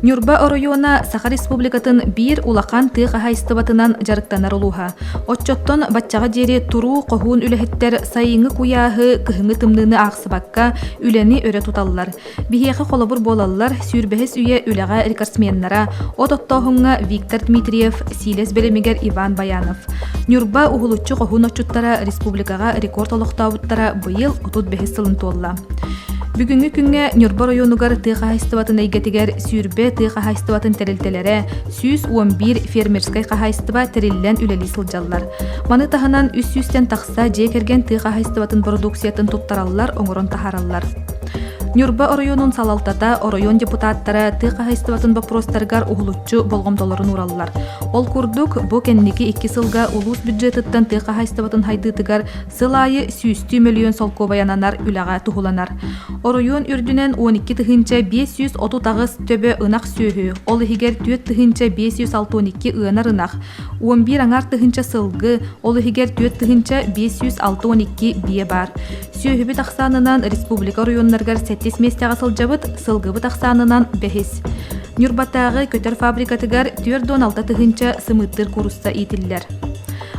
Ньурба оройуона Саха Республикатын биир улахан тыа хаһаайыстыбатынан дьарыктанар улууһа. Оччоттон баччаҕа диэри туруу хоһуун үлэһиттэр сайыҥҥы куйааһы, кыһыҥҥы тымныыны аахсыбакка үлэни өрө туталлар. Биһиэхэ холобур буолаллар сүүрбэһис үйэ үлэҕэ рекордсменнара, от оттооһуҥҥа Виктор Дмитриев, сиилэс бэлэмигэр Иван Баянов. Ньурба уһулуччу хоһуун отчуттара республикаҕа рекорд олохтообуттара быйыл 35 сылын туолла. Бүгүҥҥү күҥҥэ Ньурба оройуонугар тыа хаһаайыстыбатын эйгэтигэр 20 тыа хаһаайыстыбатын тэрилтэлэрэ, 111 фермерскэй хаһаайыстыба тэриллэн үлэлии сылдьаллар. Маны таһынан 300-тэн тахса дьиэ кэргэн тыа хаһаайыстыбатын бородууксуйатын туттараллар, оҥорон таһаараллар. Ньурба оройуонун салалтата, оройуон депутаттара тыа хаһаайыстыбатын боппуруостарыгар уһулуччу болҕомтолорун уураллар. Ол курдук, бу кэнники икки сылга улуус бюджетыттан тыа хаһаайыстыбатын хайдыытыгар Сыл аайы сүүстүү мөлүйүөн солкуобай ананар үлэҕэ туһуланар. Оройуон үрдүнэн 12 538 төбө ынах сүөһү, ол иһигэр 4 562 ыанар ынах, 11 аҥаар тыһыынча сылгы, ол иһигэр 4 562 биэ баар. Сүөһүбүт ахсаанынан республика оройуоннарыгар сэттис миэстэҕэ сылдьабыт, сылгыбыт ахсаанынан бэһис. Ньурбатааҕы көтөр фабрикатыгар 46 тыһыынча сымыыттыыр куурусса иитиллэр.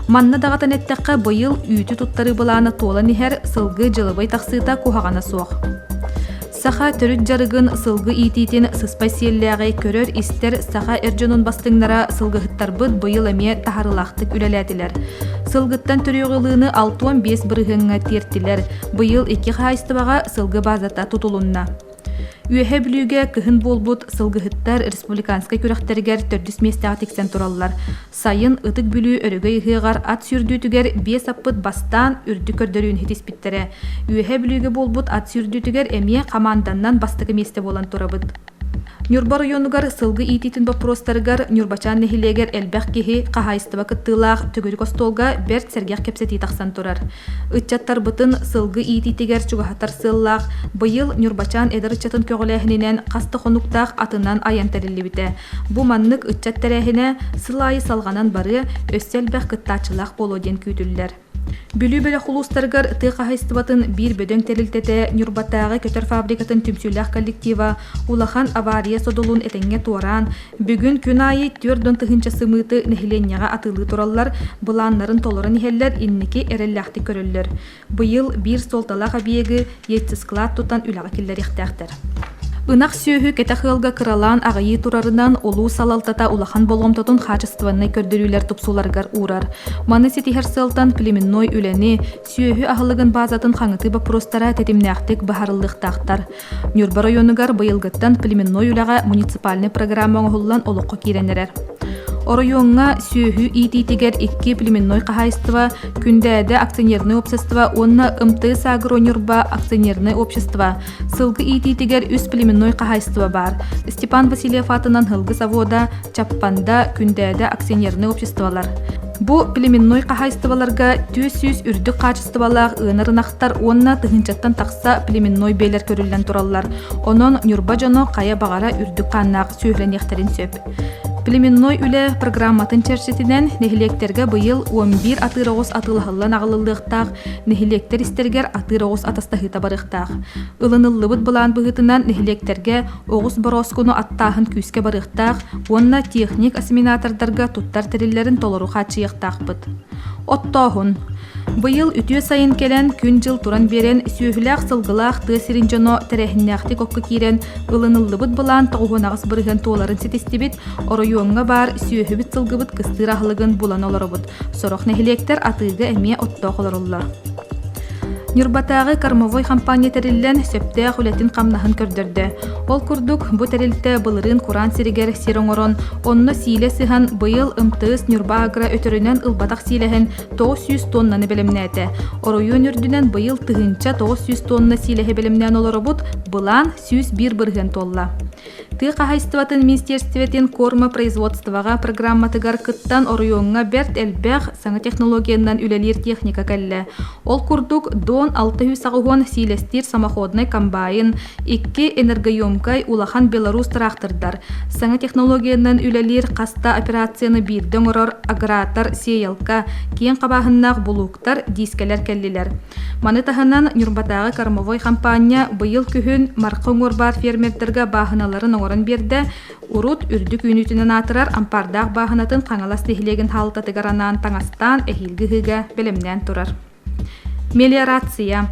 Манна даҕатан эттэххэ, быйыл үүтү туттарыы былаана туолан иһэр, сылгы дьылыбай тахсыыта куһаҕана суох. Саха төрүт дьарыгын, сылгы иитиитин сыспай сиэллээҕи көрөр-истэр саха эр дьонун бастыҥнара сылгыһыттарбыт быйыл эмиэ таһарылаахтык үлэлээтилэр. Сылгыттан төрүөҕү ылыыны 65 бырыһыаҥҥа тиэртилэр. Быйыл икки хаһаайыстыбаҕа сылгы базата тутулунна. Үөһээ Бүлүүгэ кыһын буолбут сылгыһыттар республиканскай күрэхтэригэр төрдүс миэстэҕэ тиксэн тураллар. Сайын Ытык Бүлүү Өрөгөй ыһыаҕар ат сүүрдүүтүгэр биэс аппыт бастаан үрдүк көрдөрүүнү ситиспиттэрэ. Үөһээ Бүлүүгэ буолбут ат сүүрдүүтүгэр эмиэ хамаанданнан бастакы миэстэ буолан турабыт. Ньурба оройуонугар сылгы иитиитин боппуруостарыгар Ньурбачаан нэһилиэгэр элбэх киһи, хаһаайыстыба кыттыылаах төгүрүк остуолга бэрт сэргэх кэпсэтии тахсан турар. Ыччаттарбытын сылгы иитиитигэр чугаһатар сыаллаах быйыл Ньурбачаан эдэр ыччатын көҕүлээһининэн хас да хонуктаах атынан айан тэриллибитэ. Бу маннык ыччат тэрээһинэ сыл аайы салҕанан барыа, өссө элбэх кыттааччылаах буолуо диэн күүтүллэр. Бүлүү бөлөх улуустарыгар тыа хаһаайыстыбатын биир бөдөҥ тэрилтэтэ Ньурбатааҕы көтөр фабрикатын түмсүүлээх коллектива улахан авария содулун этэҥҥэ туораан, бүгүн күн аайы 40 тыһыынча сымыыты нэһилиэнньэҕэ атыылыы тураллар, былааннарын толорон иһэллэр, инники эрэллээхтик көрөллөр. Быйыл биир суолталаах объегы яйцесклад тутан үлэҕэ киллэриэхтээхтэр. Ынах сүөһү кэтэх ыалга кыралаан аҕыйыы турарынан улуус салалтата улахан болҕомтотун хаачыстыбаннай көрдөрүүлэр тупсууларыгар уурар. Маны ситиһэр сыалтан племенной үлэни, сүөһү аһылыгын базатын хаҥатыы боппуруостара тэтимнээхтик быһаарыллыахтаахтар. Ньурба оройуонугар быйылгыттан племенной үлэҕэ муниципальнай программа оҥоһуллан олоххо киирэн эрэр. Оройуоҥҥа сүөһү иитиитигэр икки племенной хаһаайыстыба, Күндээдэ акционернай общество уонна МТС Агро Ньурба акционернай общество, сылгы иитиитигэр үс племенной хаһаайыстыба баар. Степан Васильев аатынан сылгы завода, Чаппанда, Күндээдэ акционернай обществолар. Бу племенной хаһаайыстыбаларга 400 үрдүк хаачыстыбалаах ыанар ынахтар уонна тыһыынчаттан тахса племенной биэлэр көрүллэн тураллар. Онон Ньурба дьоно хайа баҕара үрдүк хааннаах сүөһүлэниэхтэрин сөп. Племенной үлэ программатын чэрчитинэн нэһилиэктэргэ быйыл 11 атыыр оҕус атыылаһыллан аҕалыллыахтаах, нэһилиэктэр истэригэр атыыр оҕус атастаһыыта барыахтаах. Ылыныллыбыт былаан быһыытынан нэһилиэктэргэ оҕус борооскуну аттааһын күүскэ барыахтаах уонна техник-осеменатордарга туттар тэриллэрин толору хааччыйыахтаахпыт. Оттооһун. Быйыл үтүө сайын кэлэн, күн-дьыл туран биэрэн, сүөһүлээх-сылгылаах тыа сирин дьоно тэрээһиннээхтик окко киирэн, ылыныллыбыт былаан 98% туоларын ситистибит, оройуоҥҥа баар сүөһүбүт-сылгыбыт кыстыыр аһылыгын булан олоробут. Сорох нэһилиэктэр атыыга эмиэ оттоох олороллор. Ньурбатааҕы кормовой хампаанньа тэриллэн, сөптөөх үлэтин-хамнаһын көрдөрдө. Ол курдук, бу тэрилтэ былырыын кураан сиригэр сир оҥорон, онно сиилэ сыһан, быйыл МТС Ньурба Агро өтөрүнэн ылбатах сиилэһин 900 тоннаны бэлэмнээтэ. Оройуон үрдүнэн быйыл 1900 тонна сиилэһи бэлэмнээн олоробут, былаан 101% туолла. Тыа хаһаайыстыбатын министиэристибэтин кормопроизводствоҕа программатыгар кыттан оройуоҥҥа бэрт элбэх саҥа технологиянан үлэлиир техника кэллэ. Ол курдук, Дон 86 сиилэстиир самоходнай комбайн, икки энергоемкай улахан Беларусь тыраахтырдар, саҥа технологиянан үлэлиир хаста операцияны биирдэ оҥорор агратор сеялка, киэҥ хабааһыннаах булууктар, диискэлэр кэллилэр. Маны таһынан Ньурбатааҕы кормовой хампаанньа быйыл күһүн Марха уҥуор баар фермердэргэ бааһыналарын оҥорон биэрдэ, урут үрдүк үүнүүтүнэн аатырар Ампаардаах бааһынатын Хаҥалас нэһилиэгин хаалтатыгар анаан таҥастаан эһиилги ыһыыга бэлэмнээн турар. Мелиорация.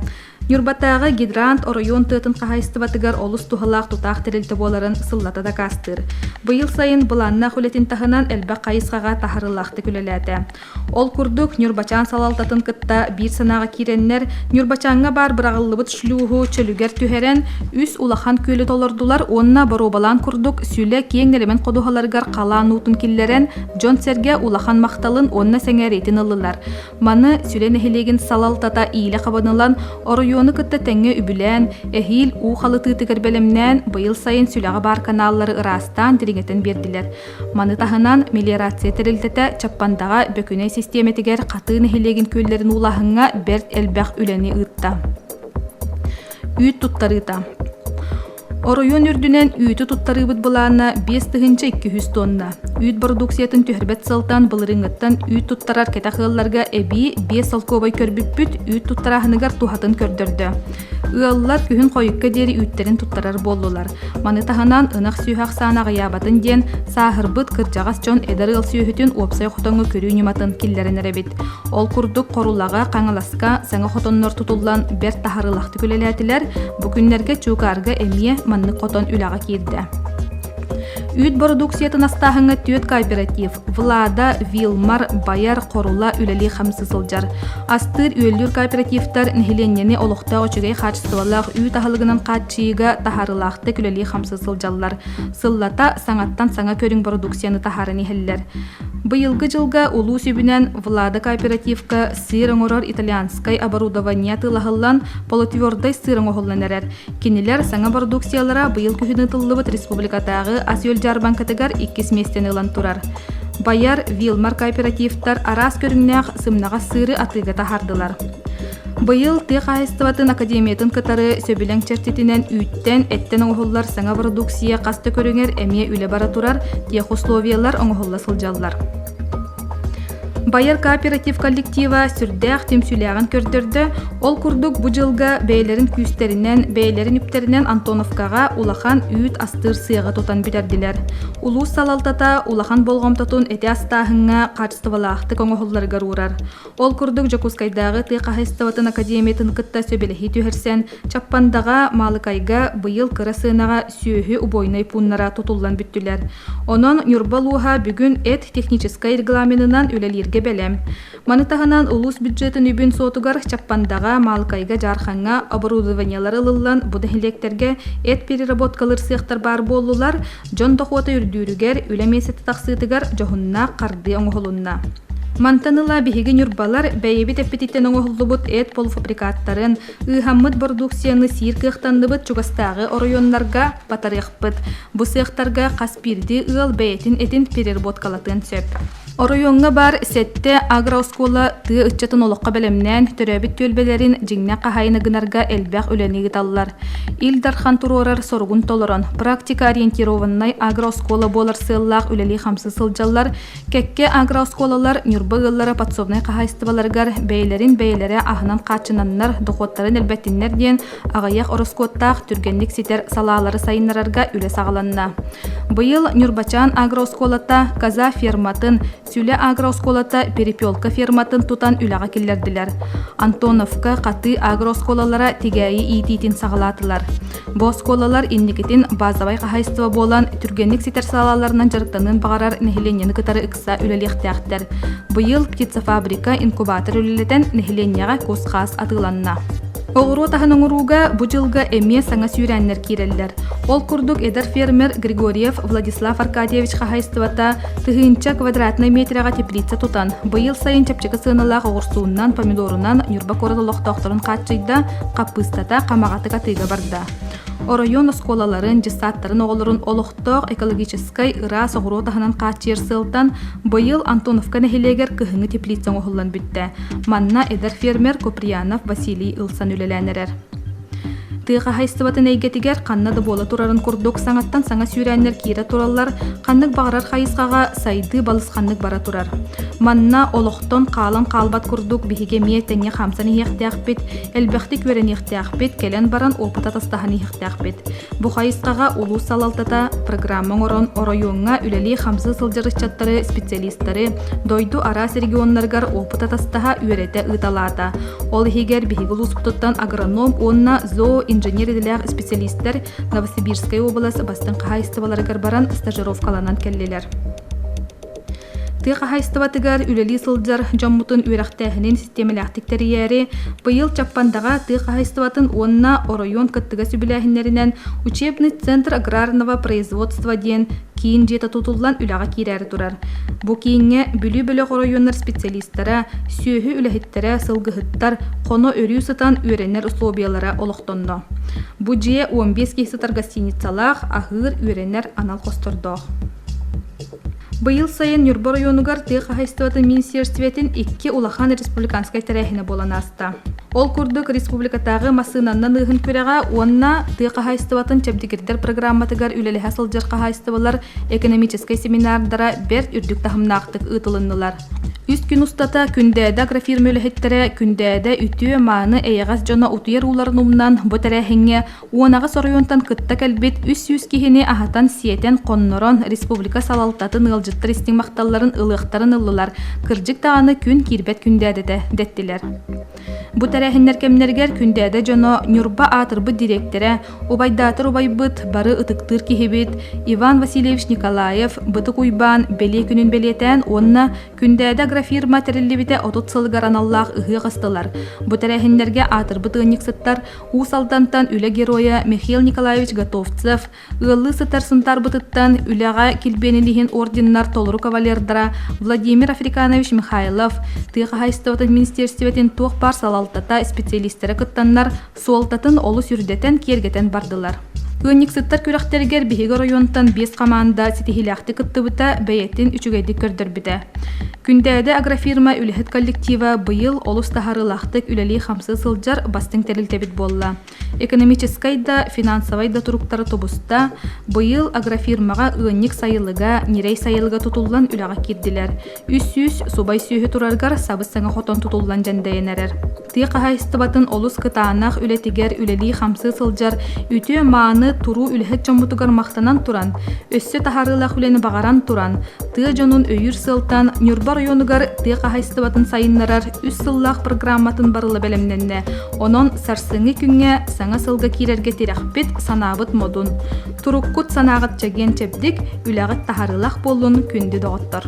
Ньурбатааҕы гидрант оройуон тыатын хаһаайыстыбатыгар олус туһалаах тутаах тэрилтэ буоларын сыллата дакаастыыр. Быйыл сайын былааннаах үлэтин таһынан элбэх хайысхаҕа таһарыылаахтык үлэлээтэ. Ол курдук, Ньурбачаан салалтатын кытта биир санааҕа киирэннэр, Ньурбачааҥҥа баар быраҕыллыбыт шлюһу чөлүгэр түһэрэн, үс улахан күөлү толордулар уонна боруобалаан курдук Сүлэ киэҥ нэлэмэн ходуһаларыгар халаан уутун киллэрэн, дьон-сэргэ улахан махталын уонна сэҥээриитин ыллылар. Маны Сүлэ нэһилиэгин салалтата иилэ хабан ылан, оройуону кытта тэҥҥэ үбүлээн, эһиил уу халытыытыгар бэлэмнээн, быйыл сайын Сүлэҕэ баар каналлары ыраастаан дириҥэтэн биэрдилэр. Маны таһынан, мелиорация тэрилтэтэ Чаппандаҕа Бөкүнэй систиэмэтигэр Хатыы нэһилиэгин күөллэрин уулааһыҥҥа бэрт элбэх үлэни ыытта. Үүт туттарыыта. Оройуон үрдүнэн үүтү туттарыыбыт былаана 5200 тонна. Үүт бородууксуйатын түһэрбэт сылтан былырыыҥҥыттан үүт туттарар кэтэх ыалларга эбии 5 солкуобай көрбүппүт үүт туттарааһыныгар туһатын көрдөрдө. Ыаллар күһүн хойукка диэри үүттэрин туттарар буоллулар. Маны таһынан ынах сүөһү ахсаана аҕыйаабатын диэн сааһырбыт кырдьаҕас дьон эдэр ыал сүөһүтүн уопсай хотоҥҥо көрүү ньыматын киллэрэн эрэбит. Ол курдук Хорулаҕа, Хаҥаласка саҥа хотоннор тутуллан бэрт таһарыылаахтык үлэлээтилэр. Бу күннэргэ Чуукаарга эмиэ маннык хотон үлэҕэ киирдэ. Үүт бородууксуйатын астааһыҥҥа түөрт кооператив Влада, Вилмар, Байар, Хорула үлэлии-хамсыы сылдьар. Астыыр-үөллүүр кооперативтар нэһилиэнньэни олохтоох үчүгэй хаачыстыбалаах үүт аһылыгынан хааччыйыыга таһаарыылаахтык үлэлии-хамсыы сылдьаллар. Сыллата саҥаттан саҥа көрүҥ бородууксуйаны таһааран иһэллэр. Быйылгы дьылга улуус үбүнэн Влада кооперативка сыыр оҥорор итальянскай оборудование атыылаһыллан, полутвердай сыыр оҥоһуллан эрэр. Кинилэр саҥа бородууксуйалара быйыл күһүн ыытыллыбыт республикатааҕы ас-үөл дьаарбаҥкатыгар иккис миэстэни ылан турар. Байар, Вилмар кооперативтар араас көрүҥнээх сымнаҕас сыыры атыыга таһаардылар. Быйыл тыа хаһаайыстыбатын академиятын кытары сөбүлэҥ чэрчитинэн үүттэн, эттэн оҥоһуллар саҥа бородууксуйа хас да көрүҥэр эмиэ үлэ бара турар, техусловиелар оҥоһулла сылдьаллар. Байар кооператив коллектива сүрдээх түмсүүлээҕин көрдөрдө. Ол курдук бу дьылга бэйэлэрин күүстэринэн, бэйэлэрин үптэринэн Антоновкаҕа улахан үүт астыыр сыаҕы тутан бүтэрдилэр. Улуус салалтата улахан болҕомтотун эти астааһыҥҥа хаачыстыбалаахтык оҥоһулларыгар уурар. Ол курдук Дьокуускайдааҕы тыа хаһаайыстыбатын академиятын кытта сөбүлэһии түһэрсэн, Чаппандаҕа, Маалыкайга быйыл кыра сыанаҕа сүөһү убойнай пууннара тутуллан бүттүлэр. Онон Ньурба улууһа бүгүн эт техническай регламенынан үлэлииргэ бэлэм. Маны таһынан улуус бюджетын үбүн суотугар Чаппандаҕа, Маалыкайга, Дьаархаҥҥа оборудованиелар ылыллан бу нэһилиэктэргэ эт переработкалыыр сыахтар баар буоллулар, дьон дохуота үрдүүрүгэр, үлэ миэстэтэ тахсыытыгар дьоһуннаах хардыы оҥоһулунна. Мантан ыла биһиги ньурбалар бэйэбит эппититтэн оҥоһуллубут эт полуфабрикаттарын, ыыһаммыт бородууксуйаны сиир кыахтанныбыт чугастааҕы оройуоннарга батарыахпыт. Бу сыахтарга хас биирдии ыал бэйэтин этин переработкалатыан сөп. Оройуоҥҥа баар сэттэ агрооскуола тыа ыччатын олоххо бэлэмнээн, төрөөбүт түөлбэлэрин дьиҥнээх хаһаайына гынарга элбэх үлэни ыыталлар. Ил Дархан туруорар соругун толорон, практика-ориентированнай агрооскуола буолар сыаллаах үлэлии-хамсыы сылдьаллар, Кэккэ агрооскуолалар Ньурба ыаллара подсобнай хаһаайыстыбаларыгар бэйэлэрин бэйэлэрэ аһынан хааччынаннар дохуоттарын элбэттиннэр диэн аҕыйах ороскуоттаах түргэнник ситэр салаалары сайыннарарга үлэ саҕаланна. Быйыл Ньурбачаан агрооскуолата Коза ферматын, Сүлэ агрооскуолата Перепелка ферматын тутан үлэҕэ киллэрдилэр. Антоновка, Хатыы агрооскуолалара тигээйи иитиитин саҕалаатылар. Бу оскуолалар инникитин базовай хаһаайыстыба буолан, түргэнник ситэр салааларынан дьарыктаныан баҕарар нэһилиэнньэни кытары ыкса үлэлиэхтээхтэр. Быйыл птицефабрика инкубатор үлэлэтэн нэһилиэнньэҕэ кус-хаас атыыланна. Оҕуруот аһын оҥорууга бу дьылга эмиэ саҥа сүүрээннэр киирэллэр. Ол курдук эдэр фермер Григорьев Владислав Аркадьевич хаһаайыстыбата тыһыынча квадратнай метрэҕэ теплица тутан, быйыл сайын чэпчэки сыаналаах оҕурсуунан, помидорунан Ньурба куорат олохтоохторун хааччыйда, хаппыыстата хамаҕатык атыыга барда. Оройуон оскуолаларын, дьыссааттарын оҕолорун олохтоох экологическай ыраас оҕуруот аһынан хааччыйар сыалтан быйыл Антоновка нэһилиэгэр кыһыҥҥы теплица оҥоһуллан бүттэ. Манна эдэр фермер Куприянов Василий ылсан үлэлээн эрэр. Тыа хаһаайыстыбатын эйгэтигэр ханна да буола турарын курдук саҥаттан саҥа сүүрээннэр киирэ тураллар, ханнык баҕарар хайысхаҕа сайдыы балысханнык бара турар. Манна олохтон хаалан хаалбат курдук биһиги эмиэ тэҥҥэ хаамсан иһиэхтээхпит, элбэхтик үөрэниэхтээхпит, кэлэн баран опыт атастаһан иһиэхтээхпит. Бу хайысхаҕа улуус салалтата программа оҥорон оройуоҥҥа үлэлии-хамсыы сылдьар ыччаттары, специалистары дойду араас регионнарыгар опыт атастаһа үөрэтэ ыыталаата. Ол иһигэр биһиги улууспутуттан агроном уонна зооинженер идэлээх специалистэр Новосибирскай уобалас бастыҥ хаһаайыстыбаларыгар баран стажировкаланан кэллилэр. Тыа хаһаайыстыбатыгар үлэлии сылдьар дьоммутун үөрэхтээһинин систиэмэлээхтик тэрийээри, быйыл Чаппандаҕа тыа хаһаайыстыбатын уонна оройуон кыттыгас үбүлээһиннэринэн Учебный центр аграрного производства диэн киин дьиэтэ тутуллан үлэҕэ киирээри турар. Бу кииҥҥэ Бүлүү бөлөх оройуоннар специалистара, сүөһү үлэһиттэрэ, сылгыһыттар хоно өрүү сытан үөрэнэр условиялара олохтонно. Бу дьиэ 15 киһи сытар гостиницалаах, аһыыр, үөрэнэр анал хостордоох. Быйыл сайын Ньурба оройуонугар тыа хаһаайыстыбатын министиэристибэтин икки улахан республиканскай тэрээһинэ буолан ааста. Ол курдук республикатааҕы массыынаннан ыыһын күрэҕэ уонна тыа хаһаайыстыбатын чэбдигирдэр программатыгар үлэлэһэ сылдьар хаһаайыстыбалар экономическай семинардара бэрт үрдүк таһымнаахтык ыытылыннылар. Үс күн устата Күндээдэ агрофирма үлэһиттэрэ Күндээдэ үтүө-мааны эйэҕэс дьоно утуйар ууларын умнан бу тэрээһиҥҥэ 18 оройуонтан кытта кэлбит 300 киһини аһатан-сиэтэн, хоннорон, республика салалтатын ыалдьыттар истиҥ махталларын ылыахтарын ыллылар, кырдьык даҕаны күн киирбэт күндээдэтэ дэттилэр. Бу тэрээһиннэр кэмнэригэр Күндээдэ дьоно Ньурба аатырбыт дириэктэрэ, убайдаатар убайбыт, бары ытыктыыр киһибит Иван Васильевич Николаев, Бытык Уйбаан бэлиэ күнүн бэлиэтээн уонна Күндээдэ агрофирма тэриллибитэ 30 сылыгар аналлаах ыһыах астылар. Бу тэрээһиннэргэ аатырбыт ыанньыксыттар Уус Алдантан үлэ геройа Михаил Николаевич Готовцев, ыаллыы сытар Сунтаарбытыттан үлэҕэ килбиэнин иһин орденнар толору кавалердара Владимир Африканович Михайлов, тыа хаһаайыстыбатын министиэристибэтин туох баар салалтата, специалистэрэ кыттаннар суолтатын олус үрдэтэн, киэргэтэн бардылар. Ыанньыксыттар күрэхтэригэр биһиги оройуонтан биэс хамаанда ситиһиилээхтик кыттыбыта бэйэтин үчүгэйдик көрдөрбүтэ. Күндээдэ агрофирма үлэһит коллектива быйыл олус таһаарыылаахтык үлэлии-хамсыы сылдьар бастыҥ тэрилтэбит буолла. Экономическай да, финансовай да туруктара тубуста. Быйыл агрофирмаҕа ыанньык сайылыга, ньирэй сайылыга тутуллан үлэҕэ киирдилэр. 300 субай сүөһү турарыгар сабыс-саҥа хотон тутуллан дьэндэйэн эрэр. Тыа хаһаайыстыбатын олус кытаанах үлэтигэр үлэлии-хамсыы сылдьар үтүө-мааны туруу үлэһит дьоммутугар махтанан туран, өссө таһаарыылаах үлэни баҕаран туран, тыа дьонун өйүүр сыалтан Ньурба оройуонугар тыа хаһаайыстыбатын сайыннарар үс сыллаах программатын барыла бэлэмнэннэ. Онон сарсыҥҥы күҥҥэ саҥа сылга киирэргэ тирэхпит, санаабыт модун. Туруккут санааҕыт чэгиэн-чэбдик, үлэҕит таһаарыылаах буоллун, күндү доҕоттор!